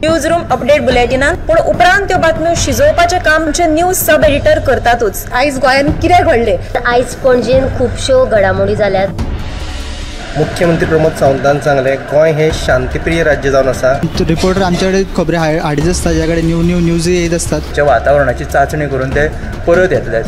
News room update बुलेटिनान, पूण उपरांत त्यो बातम्यो शिजोवपाचें काम आमचे न्यूज सब एडिटर करतातूच. आयज गोंयांत कितें घडलें? आयज पणजेन खुबश्यो घडामोडी जाल्यात. मुख्यमंत्री प्रमोद सावंतान सांगलें, गोंय हे शांतीप्रिय राज्य जावन आसा. रिपोर्टर आमच्याकडे खबरी हाडीत आसता, ज्या कडेन न्यू न्यू न्यूज येत आसतात. वातावरणाची चांचणी करून ते परत येतले.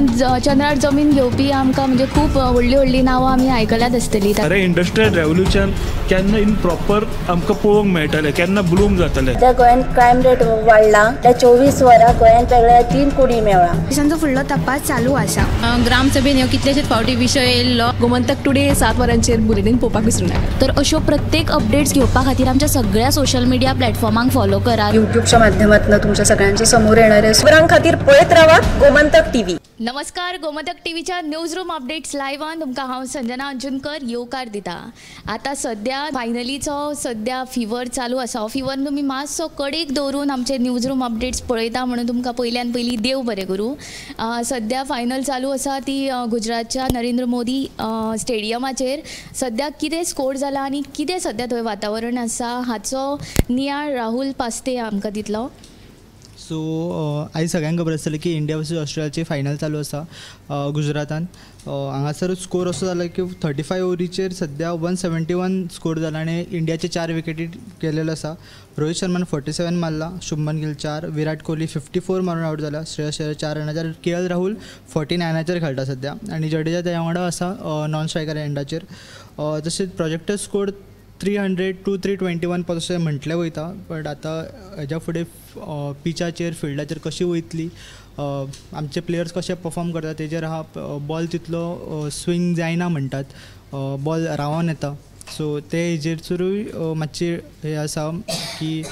चंद्रार जमीन घेवपी आमकां म्हणजे खूब व्हडली व्हडली नांवां आमी आयकल्यात आसतली. अरे इंडस्ट्रियल रेव्होल्युशन केन्ना इन प्रॉपर आमकां पळोवंक मेळटलें, केन्ना ब्लूम जातलें. त्या गोंयांत क्रायम रेट वाडला, त्या 24 वरां गोंयांत वेगळ्या 3 कोटी मेळ्ळा. पोलिसांचो फुडलो तपास चालू आसा. ग्रामसभेन ह्यो कितलेशेच फावटी विशय येयल्लो. गोमंतक टुडे 7 वरांचेर बुलेटीन पळोवपाक विसरूं नाका. तर अश्यो प्रत्येक अपडेट्स घेवपा खातीर आमच्या सगळ्या सोशल मिडिया प्लॅटफॉर्मांक फॉलो करात. युट्यूबच्या माध्यमातून तुमच्या सगळ्यांच्या समोर येणाऱ्या खबरां खातीर पळयत रावात गोमंतक टीव्ही. नमस्कार, गोमंतक टीव्हीच्या न्यूज रूम अपडेट्स लायव्हान तुमकां हांव संजना अंजुनकर येवकार दिता. आतां सद्या फायनलीचो सद्या फिवर चालू आसा. हो फिवर तुमी मातसो कडेक दवरून आमचे न्यूज रूम अपडेट्स पळयता म्हणून तुमकां पयल्यान पयलीं देव बरें करूं. सद्या फायनल चालू आसा ती गुजरातच्या नरेंद्र मोदी स्टेडियमाचेर. सद्या कितें स्कोर जाला आनी कितें सद्या थंय वातावरण आसा हाचो नियाळ राहुल पास्ते आमकां दितलो. सो आयज सगळ्यांक खबर आसतलें की इंडिया वर्सीस ऑस्ट्रेलियाची फायनल चालू आसा गुजरातान. हांगासर स्कोर असो जाला की 35 ओव्हरीचेर सद्या 171 स्कोर जाला आनी इंडियाचे 4 विकेटी गेलेलो आसा. रोहित शर्मान 47 मारला, शुभमन गिल 4, विराट कोहली 54 मारून आवट जाला, श्रेयस अय्यर 4 रनाचेर, के एल राहुल 49 खेळटा सद्या आनी जडेजा तेच्या वांगडा आसा नॉन स्ट्रायकर एंडाचेर. तशेंच प्रोजेक्टेड स्कोर 300 to 321 अशें म्हटलें वयता, बट आतां हेज्या फुडें पिचाचेर फिल्डाचेर कशी वयतली, आमचे प्लेयर्स कशे परफॉर्म करता तेजेर आहा. बॉल तितलो स्विंग जायना म्हणटात, बॉल रावन येता. सो ते हेजेरूय मातशी हें आसा की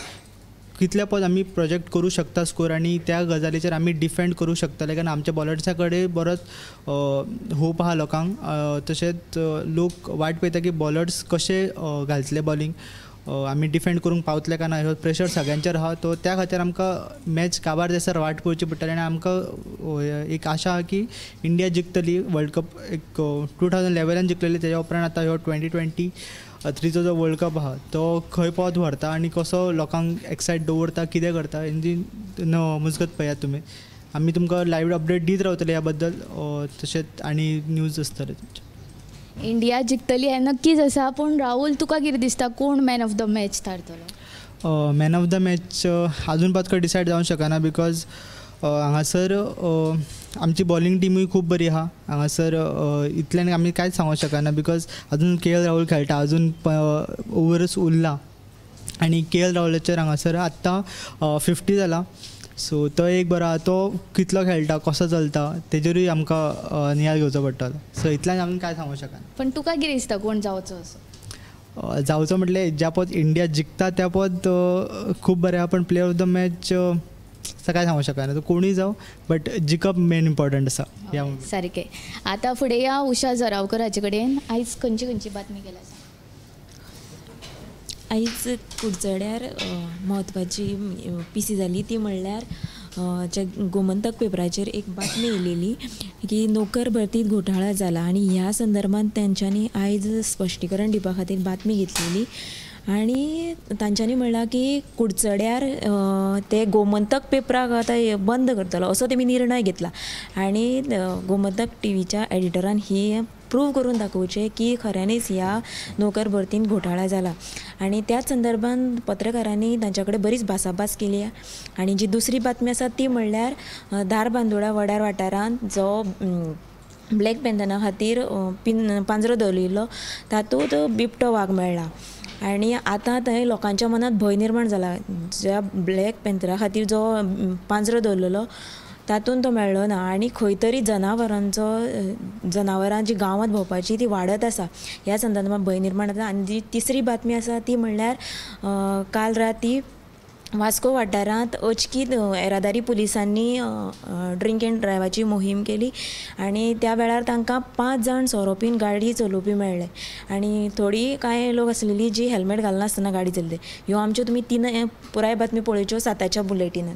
कितल्या पद आमी प्रोजेक्ट करूं शकता स्कोर आनी त्या गजालीचेर आमी डिफेंड करूं शकतले, कारण आमच्या बॉलर्सा कडेन बरोच होप आहा लोकांक. तशेंच लोक वाट पळयता की बॉलर्स कशे घालतले बॉलिंग, आमी डिफेंड करूंक पावतले काय ना, हो प्रेशर सगळ्यांचेर आहा. तो त्या खातीर आमकां मॅच काबार जायसर वाट पळोवची पडटली आनी आमकां एक आशा आहा की इंडिया जिखतली वर्ल्ड कप. एक 2011 जिखलेली, तेज्या उपरांत आतां ह्यो 2023चो जो वर्ल्ड कप आहा तो खंय पावत व्हरता आनी कसो लोकांक एक्सायट दवरता, कितें करता हेजी मुजगत पळयात तुमी. आमी तुमकां लायव्ह अपडेट दीत रावतले ह्या बद्दल, तशेंच आनी न्यूज आसतले तुमचे. इंडिया जिखतली हें नक्कीच आसा, पूण राहुल तुका कितें दिसता कोण मॅन ऑफ the match थारतलो? Man of the match आजून पातक डिसायड जावंक शकना, because हांगासर आमची बॉलिंग टिमूय खूब बरी आहा. हांगासर इतल्यान आमी कांयच सांगूंक शकना, because अजून के एल राहुल खेळटा, अजून ओवरच उरला आनी के एल राहुलाचेर हांगासर आत्तां 50 जाला. सो तो एक बरो आहा, तो कितलो खेळटा, कसो चलता तेजेरूय आमकां नियाळ घेवचो पडटलो. सो इतल्यान आमी कांय सांगूंक शकना. पण तुका कितें दिसता कोण जावचो असो? जावचो म्हटल्यार ज्या पद इंडिया जिखता त्या पद खूब बरें आहा, पण प्लेयर ऑफ the match काय सांगू शकना, तो कोणूय जावं, बट जिखप मेन इम्पॉर्टंट आसा. सारकें. आतां फुडें या उषा जरावकर हाचे कडेन. आयज खंयची खंयची बातमी केल्या? आयज कुडचड्यार म्हत्वाची पिसी जाली ती म्हणल्यार जे गोमंतक पेपराचेर एक बातमी येयलेली की नोकर भरतीत घोटाळा जाला आनी ह्या संदर्भात तेंच्यांनी आयज स्पश्टीकरण दिवपा खातीर बातमी घेतलेली आनी तांच्यांनी म्हणलां की कुडचड्यार ते गोमंतक पेपराक आतां बंद करतलो असो तेमी निर्णय घेतला आनी गोमंतक टीव्हीच्या एडिटरान ही प्रूव करून दाखोवचें की खऱ्यांनीच ह्या नोकर भरतीन घोटाळा जाला आनी त्याच संदर्भान पत्रकारांनी तांच्या कडेन बरीच भासाभास केली. आनी जी दुसरी बातमी आसा ती म्हणल्यार धारबांदोडा वडार वाठारांत जो ब्लॅक पॅन्थरा खातीर पांजरो दवरिल्लो तातूंत बिबटो वाग मेळ्ळा आनी आतां थंय लोकांच्या मनांत भंय निर्माण जाला. ज्या ब्लॅक पॅन्थरा खातीर जो पांजरो दवरिल्लो तातूंत तो मेळ्ळो ना आनी खंय तरी जनावरांचो जनावरां जी गांवांत भोंवपाची ती वाडत आसा ह्या संदर्भात भंय निर्माण जाता. आनी जी तिसरी बातमी आसा ती म्हणल्यार काल राती वास्को वाठारांत अचकीत येरादारी पुलिसांनी ड्रिंक एंड ड्रायव्हाची मोहीम केली आनी त्या वेळार तांकां 5 जाण सोरो पिवन गाडी चलोवपी मेळ्ळे आनी थोडी कांय लोक आसलेली जी हेल्मेट घालनासतना गाडी चलयता. ह्यो आमच्यो तुमी 3 पुराय बातमी पळोवच्यो 7च्या बुलेटिनान.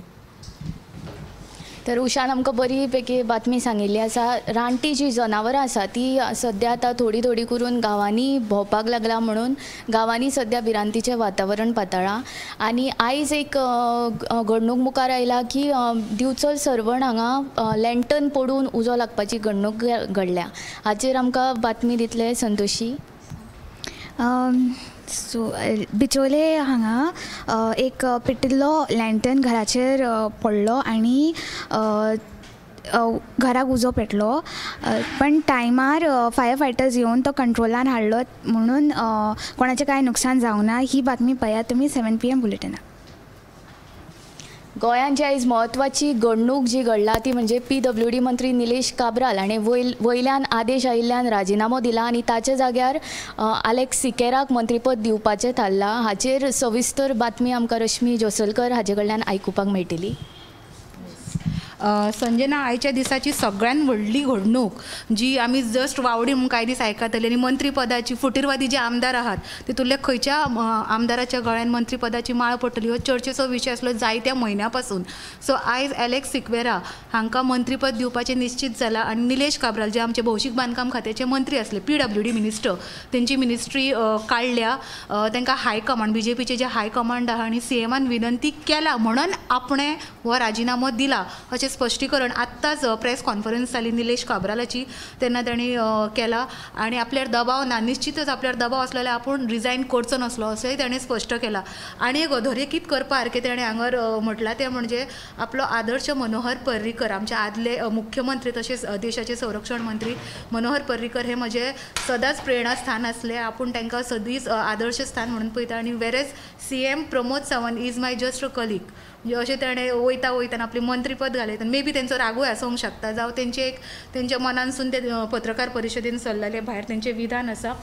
तर उषान आमकां बरी पैकी बातमी सांगिल्ली आसा. रानटी जी जनावरां आसा ती सद्या आतां थोडी थोडी करून गांवांनी भोंवपाक लागला म्हणून गांवांनी सद्या भिरांतीचें वातावरण पातळ्ळां. आनी आयज एक घडणूक मुखार आयला की दिवचल सर्वण हांगा लँटर्न पडून उजो लागपाची घडणूक घडल्या. हाचेर आमकां बातमी दितले संतोषी. सो बिचोले हांगा एक पेटिल्लो लँटर्न घराचेर पडलो आनी घराक उजो पेटलो, पण टायमार फायर फायटर्स येवन तो कंट्रोलान हाडलो म्हणून कोणाचें कांय नुकसान जावंक ना. ही बातमी पळयात तुमी 7 PM बुलेटिनाक. गोंयांत जी आयज म्हत्वाची घडणूक जी घडला ती म्हणजे PWD मंत्री निलेश काब्राल हाणें वयल्यान आदेश आयिल्ल्यान राजिनामो दिला आनी ताच्या जाग्यार आलेक्स सिकेराक मंत्रीपद दिवपाचें थारलां. हाचेर सविस्तर बातमी आमकां रश्मी जोसलकर हाचे कडल्यान आयकुपाक मेळटली. संजना, आयच्या दिसाची सगळ्यात व्हडली घडणूक जी आमी जस्ट वावडी म्हणून कांय दीस आयकताली आनी मंत्रीपदाची फुटीरवादी जे आमदार आहात तितूंतल्या खंयच्या आमदाराच्या गळ्यान मंत्रीपदाची माळ पडटली हो चर्चेचो विशय आसलो जायत्या म्हयन्या पासून. सो आयज एलेक्स सिक्वेरा हांकां मंत्रीपद दिवपाचें निश्चित जालां आनी निलेश काब्राल जे आमचे भौशीक बांदकाम खात्याचे मंत्री आसले PWD minister तेंची मिनिस्ट्री काडल्या. तांकां हायकमांड BJPचे जे हायकमांड आहा आनी CMान विनंती केला म्हणून आपणें हो राजिनामो दिला अशें स्पश्टीकरण आत्ताच प्रेस कॉन्फरन्स जाली निलेश काब्रालाची तेन्ना तांणी केला. आनी आपल्यार दबाव ना, निश्चितच आपल्यार दबाव आसलो जाल्यार आपूण रिजायन करचो नासलो अशेंय ताणें स्पश्ट केलां. आनी एक अधोरेखीत करपा सारकें ताणें हांगर म्हटलां तें म्हणजे आपलो आदर्श मनोहर पर्रीकर, आमचे आदले मुख्यमंत्री तशेंच देशाचे संरक्षण मंत्री मनोहर पर्रीकर हे म्हजे सदांच प्रेरणास्थान आसले, आपूण तांकां सदींच आदर्श स्थान म्हणून पळयता. आनी whereas CM Pramod Sawant is my just a colleague म्हणजे अशें ताणें वयता वयतना आपलें मंत्रीपद घालयता. मे बी तेंचो रागूय आसूंक शकता जावं तेंचे एक तेंच्या मनानसून ते पत्रकार परिशदेन सरलेले भायर तेंचें विधान आसा.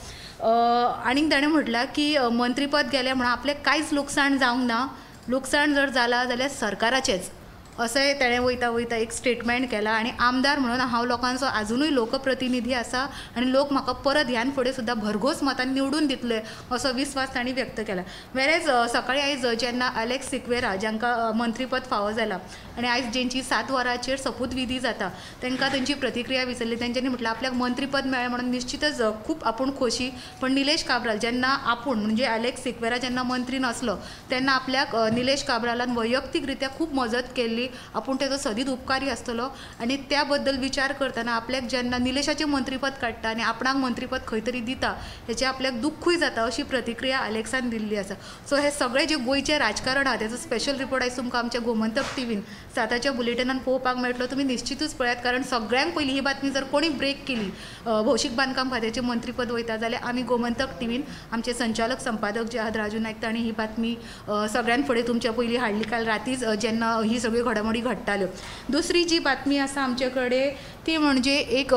आनीक ताणें म्हटलां की मंत्रीपद गेलें म्हणून आपलें कांयच लुकसाण जावंक ना, लुकसाण जर जालां जाल्यार सरकाराचेंच अशेंय ताणें वयता वयता एक स्टेटमेंट केलां. आनी आमदार म्हणून हांव लोकांचो आजुनूय लोकप्रतिनिधी आसा आनी लोक म्हाका परत ह्यान फुडें सुद्दां भरघोस मतान निवडून दितले असो विस्वास तांणी व्यक्त केला. वेरेज सकाळीं आयज जेन्ना एलेक्स सिक्वेरा जांकां मंत्रीपद फावो जालां आनी आयज जेंची 7 वरांचेर सोपूतविधी जाता तांकां तेंची प्रतिक्रिया विचारली, तेंच्यांनी म्हटलें आपल्याक मंत्रीपद मेळ्ळें म्हणून निश्चितच खूब आपूण खोशी, पण निलेश काब्राल जेन्ना आपूण म्हणजे एलेक्स सिक्वेरा जेन्ना मंत्री नासलो तेन्ना आपल्याक निलेश काब्रालान वैयक्तीक रित्या खूब मजत केल्ली, आपूण तेजो सदींच उपकारी आसतलो आनी त्या बद्दल विचार करतना आपल्याक जेन्ना निलेशाचें मंत्रीपद काडटा आनी आपणाक मंत्रीपद खंय तरी दिता हेचें आपल्याक दुख्खूय जाता अशी प्रतिक्रिया अलेक्सान दिल्ली आसा. सो हे सगळे जे गोंयचें राजकारण आहा तेजो स्पेशल रिपोर्ट आयज तुमकां आमच्या गोमंतक टीव्हीन 7च्या बुलेटिनान पळोवपाक मेळटलो. तुमी निश्चितूच पळयात, कारण सगळ्यांक पयलीं ही बातमी जर कोणी ब्रेक केली भौशीक बांदकाम खात्याचें मंत्रीपद वयता जाल्यार आमी गोमंतक टीव्हीन आमचे संचालक संपादक जे आहात राजू नायक तांणी ही बातमी सगळ्यां फुडें तुमच्या पयलीं हाडली काल रातीच जेन्ना ही सगळी घडामोडी घडटाल्यो. दुसरी जी बातमी आसा आमचे कडेन ती म्हणजे एक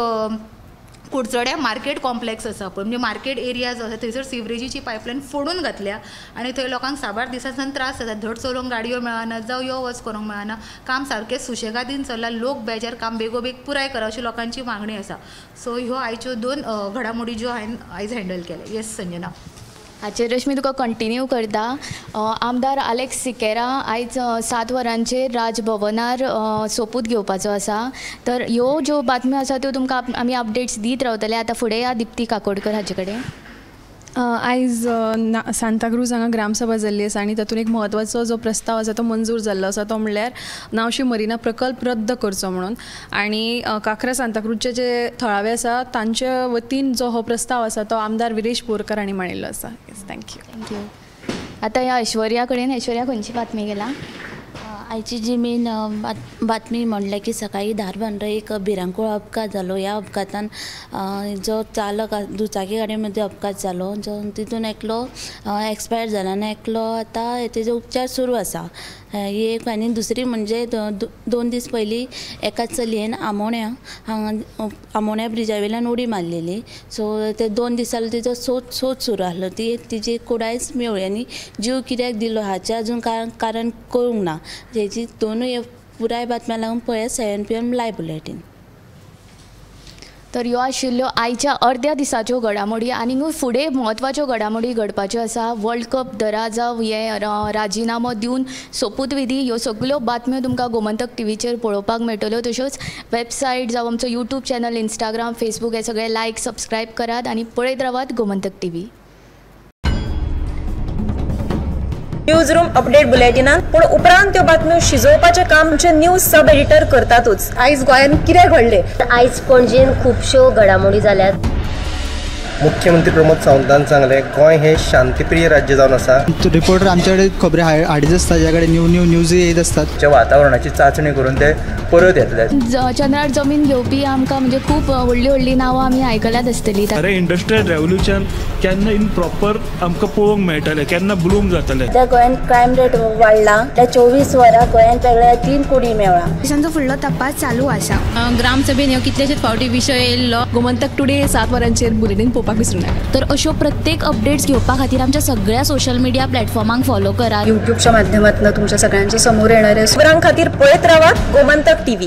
कुडचड्या मार्केट कॉम्प्लेक्स आसा पळय, म्हणजे मार्केट एरिया जो आसा थंयसर सिवरेजीची पायपलायन फोडून घातल्या आनी थंय लोकांक साबार दिसांसान त्रास जाता, धड चलोवंक गाडयो मेळना जावं यो वच करूंक मेळना, काम सारकें सुशेगादीन चल्लां, लोक बेजार, काम बेगोबेग पुराय करा अशी लोकांची मागणी आसा. सो ह्यो आयच्यो 2 घडामोडी ज्यो हांवें आयज हँडल केल्या. येस संजना. हाचेर रश्मी तुका कंटिन्यू करता. आमदार आलेक्स सिकेरा आयज 7 वरांचेर राजभवनार सोपूत घेवपाचो आसा. तर ह्यो ज्यो बातम्यो आसा त्यो तुमकां आमी अपडेट्स दीत रावतले. आतां फुडें या दिप्ती काकोडकर हाचे कडेन. आयज सांताक्रूज हांगा ग्रामसभा जाल्ली आसा आनी तातूंत एक म्हत्वाचो जो प्रस्ताव आसा तो मंजूर जाल्लो आसा, तो म्हणल्यार नावशी मरिना प्रकल्प रद्द करचो म्हणून. आनी काकरा सांताक्रूजचे जे थळावे आसा तांचे वतीन जो हो प्रस्ताव आसा तो आमदार विरेश बोरकर हांणी मांडिल्लो आसा. Thank you. Thank you. आतां ह्या ऐश्वर्या कडेन. ऐश्वर्या, खंयची बातमी गेला? आयची जी मेन बातमी म्हणल्यार की सकाळी धारबांदोडा एक भिरांकूळ अपघात जालो. ह्या अपघातान जो चालक दुचाकी गाडये मध्ये अपघात जालो, जो तितून एकलो एक्सपायर जाला आनी एकलो आतां तेजो उपचार सुरू आसा. ही एक. आनी दुसरी म्हणजे 2 दीस पयलीं एका चलयेन आमोण्या हांगा आमोण्या ब्रिजा वयल्यान उडी मारलेली. सो ते 2 दीस जालो तिजो सोद सुरू आसलो, ती तिजी कुडायच मेवळी आनी जीव कित्याक दिलो हाचें अजून कारण कळूंक ना. हेजी दोनूय पुराय बातम्या लागून पळयात 7 PM live bulletin. तर ह्यो आशिल्ल्यो आयच्या अर्द्या दिसाच्यो घडामोडी. आनीकूय फुडें म्हत्वाच्यो घडामोडी घडपाच्यो आसा. वर्ल्ड कप धरा जावं हे राजिनामो दिवन सोपूतविधी, ह्यो सगळ्यो बातम्यो तुमकां गोमंतक टीव्हीचेर पळोवपाक मेळटल्यो. तश्योच वेबसायट जावं आमचो यूट्यूब चॅनल, इंस्टाग्राम, फेसबूक हे सगळे लायक सबस्क्रायब करात आनी पळयत रावात Gomantak TV. News room update बुलेटिनान पूण उपरांत त्यो बातम्यो शिजोवपाचें काम आमचे न्यूज सब एडिटर करतातूच. आयज गोंयांत कितें घडलें? आयज पणजेन खुबश्यो घडामोडी जाल्यात. मुख्यमंत्री प्रमोद सावंतान सांगलें गोंय हें शांतिप्रिय राज्य जावन आसा. रिपोर्टर आमचे कडेन खबरी हाडीत आसता, ज्या कडेन न्यू न्यू न्यूज येत आसतात. वातावरणाची चांचणी करून ते परत येतले. चंद्रार जमीन घेवपी आमकां म्हणजे खूब व्हडली व्हडली नांवां आमी आयकल्यात आसतली. अरे इंडस्ट्रियल रेवोल्युशन केन्ना इन प्रॉपर आमकां पळोवंक मेळटलें, केन्ना ब्लूम जातलें. त्या गोंयांत क्रायम रेट वाडला, त्या 24 वरां गोंयांत वेगळ्या 3 कोटी मेळ्ळा. पोलिसांचो फुडलो तपास चालू आसा. ग्रामसभेन ह्यो कितलेशेच फावटी विशय येयल्लो. गोमंतक टुडे 7 वरांचेर बुलेटीन पळोवपाक विसरूं नाका. तर अश्यो प्रत्येक अपडेट्स घेवपा खातीर आमच्या सगळ्या सोशल मिडिया प्लॅटफॉर्मांक फॉलो करात. यूट्यूबच्या माध्यमातून तुमच्या सगळ्यांच्या समोर येणारे खबरां खातीर पळयत रावात गोमंतक टीव्ही.